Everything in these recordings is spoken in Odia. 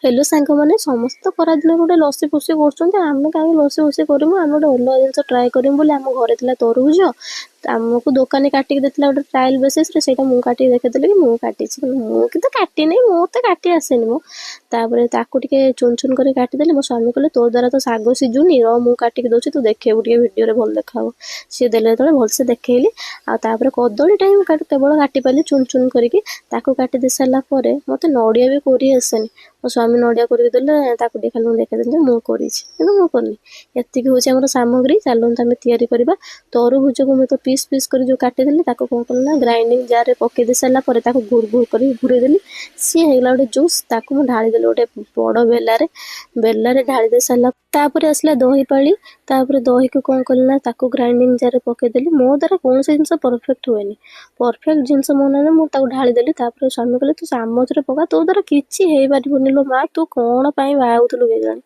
ହେଲୋ ସାଙ୍ଗମାନେ, ସମସ୍ତେ ତ ଖରାଦିନରେ ଗୋଟେ ଲସି ଫସି କରୁଛନ୍ତି, ଆମେ କାହିଁକି ଲସି ଫସି କରିମୁ? ଆମେ ଗୋଟେ ଅଲଗା ଜିନିଷ ଟ୍ରାଏ କରିମୁ ବୋଲି ଆମ ଘରେ ଥିଲା ତରଭୁଜ। ଆମକୁ ଦୋକାନୀ କାଟିକି ଦେଇଥିଲା ଗୋଟେ ଟ୍ରାଏଲ୍ ବେସିସ୍ରେ, ସେଇଟା ମୁଁ କାଟିକି ଦେଖେଇଦେଲି କି ମୁଁ କାଟିଛି। ମୁଁ କିନ୍ତୁ କାଟିନି, ମୋତେ କାଟି ଆସେନି ମୁଁ। ତାପରେ ତାକୁ ଟିକେ ଚୁନ ଚୁନ କରି କାଟିଦେଲି। ମୋ ସ୍ୱାମୀ କହିଲେ, ତୋ ଦ୍ୱାରା ତ ଶାଗ ସିଝୁନି, ରହ ମୁଁ କାଟିକି ଦେଉଛି, ତୁ ଦେଖେଇବୁ ଟିକେ ଭିଡ଼ିଓରେ, ଭଲ ଦେଖାହବ। ସିଏ ଦେଲେ ଯେତେବେଳେ ଭଲସେ ଦେଖେଇଲି। ଆଉ ତାପରେ କଦଳୀଟା ହିଁ ମୁଁ କେବଳ କାଟି ପାରିଲି ଚୁନ ଚୁନ କରିକି। ତାକୁ କାଟି ଦେଇ ସାରିଲା ପରେ ମୋତେ ନଡ଼ିଆ ବି କୋରି ଆସେନି। ମୋ ସ୍ୱାମୀ ନଡ଼ିଆ କୋରିକି ଦେଲେ, ତାକୁ ଟିକେ ଖାଲି ମୁଁ ଦେଖେଇଦେଲି ଯେ ମୁଁ କରିଛି, କିନ୍ତୁ ମୁଁ କରିନି। ଏତିକି ହେଉଛି ଆମର ସାମଗ୍ରୀ। ଚାଲନ୍ତୁ ଆମେ ତିଆରି କରିବା। ତରଭୁଜକୁ ମୁଁ ତ ପିସ୍ ପିସ୍ କରି ଯେଉଁ କାଟିଦେଲି, ତାକୁ କ'ଣ କଲି ନା ଗ୍ରାଇଣ୍ଡିଙ୍ଗ ଜାର୍ରେ ପକେଇ ଦେଇ ସାରିଲା ପରେ ତାକୁ ଘୁର ଘୁର କରି ଘୁରେଇ ଦେଲି। ସିଏ ହେଇଗଲା ଗୋଟେ ଜୁସ୍। ତାକୁ ମୁଁ ଢାଳିଦେଲି ଗୋଟେ ବଡ଼ ବେଲାରେ। ବେଲାରେ ଢାଳି ଦେଇ ସାରିଲା ତାପରେ ଆସିଲା ଦହି ପାଳି। ତାପରେ ଦହିକୁ କ'ଣ କଲି ନା ତାକୁ ଗ୍ରାଇଣ୍ଡିଙ୍ଗ ଜାର୍ରେ ପକେଇଦେଲି। ମୋ ଦ୍ୱାରା କୌଣସି ଜିନିଷ ପରଫେକ୍ଟ ହୁଏନି। ପରଫେକ୍ଟ ଜିନିଷ ମୋ ନାଁ, ମୁଁ ତାକୁ ଢାଳିଦେଲି। ତାପରେ ସ୍ୱାମୀ କହିଲେ, ତୁ ଚାମଚରେ ପକା, ତୋ ଦ୍ୱାରା କିଛି ହେଇପାରିବନି ଲୋ ମା, ତୁ କ'ଣ ପାଇଁ ବାହା ହେଉଥିଲୁ କେଜାଣି।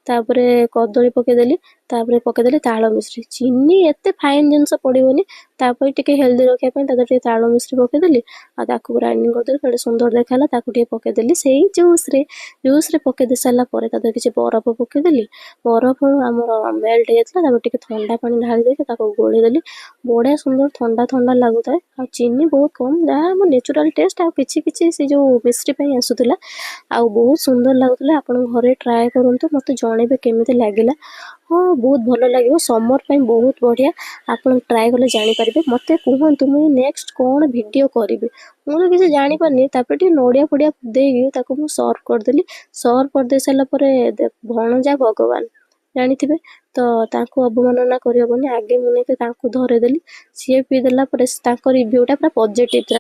ତାପରେ କଦଳୀ ପକେଇଦେଲି। ତାପରେ ପକେଇଦେଲି ତାଳ ମିଶ୍ରି। ଚିନି ଏତେ ଫାଇନ୍ ଜିନିଷ ପଡ଼ିବନି। ତାପରେ ଟିକେ ହେଲ୍ଦି ରଖିବା ପାଇଁ ତା ଦେହରେ ଟିକେ ତାଳ ମିଶ୍ରି ପକେଇଦେଲି ଆଉ ତାକୁ ଗ୍ରାଇଣ୍ଡିଙ୍ଗ କରିଦେଲି। କେଡ଼େ ସୁନ୍ଦର ଦେଖାହେଲା। ତାକୁ ଟିକେ ପକେଇଦେଲି ସେଇ ଜୁସ୍ରେ। ଜୁସ୍ରେ ପକେଇ ଦେଇ ସାରିଲା ପରେ ତା ଦେହରେ କିଛି ବରଫ ପକେଇଦେଲି। ବରଫ ଆମର ମେଲ୍ଟ ହେଇଯାଇଥିଲା। ତାପରେ ଟିକେ ଥଣ୍ଡା ପାଣି ଢାଳି ଦେଇକି ତାକୁ ଗୋଳେଇ ଦେଲି। ବଢ଼ିଆ ସୁନ୍ଦର ଥଣ୍ଡା ଥଣ୍ଡା ଲାଗୁଥାଏ। ଆଉ ଚିନି ବହୁତ କମ୍, ଯାହା ଆମ ନ୍ୟାଚୁରାଲ୍ ଟେଷ୍ଟ ଆଉ କିଛି କିଛି ସେ ଯେଉଁ ମିଶ୍ରି ପାଇଁ ଆସୁଥିଲା। ଆଉ ବହୁତ ସୁନ୍ଦର ଲାଗୁଥିଲା। ଆପଣ ଘରେ ଟ୍ରାଏ କରନ୍ତୁ, ମୋତେ ଜଣେଇବେ କେମିତି ଲାଗିଲା। ହଁ, ବହୁତ ଭଲ ଲାଗିବ। ସମର୍ ପାଇଁ ବହୁତ ବଢ଼ିଆ। ଆପଣ ଟ୍ରାଏ କଲେ ଜାଣିପାରିବେ। ମୋତେ କୁହନ୍ତୁ ମୁଁ ନେକ୍ସଟ କ'ଣ ଭିଡ଼ିଓ କରିବି। ମୁଁ ତ କିଛି ଜାଣିପାରୁନି। ତାପରେ ଟିକେ ନଡ଼ିଆ ଫଡ଼ିଆ ଦେଇକି ତାକୁ ମୁଁ ସର୍ଭ କରିଦେଲି। ସର୍ଭ କରିଦେଇ ସାରିଲା ପରେ ଭଣଜା ଭଗବାନ ଜାଣିଥିବେ ତ, ତାଙ୍କୁ ଅବମାନନା କରିହେବନି। ଆଗେ ମୁଁ ନେଇକି ତାଙ୍କୁ ଧରେଇଦେଲି। ସିଏ ପିଇଦେଲା ପରେ ତାଙ୍କ ରିଭ୍ୟୁଟା ପୁରା ପଜିଟିଭ୍ ଥିଲା।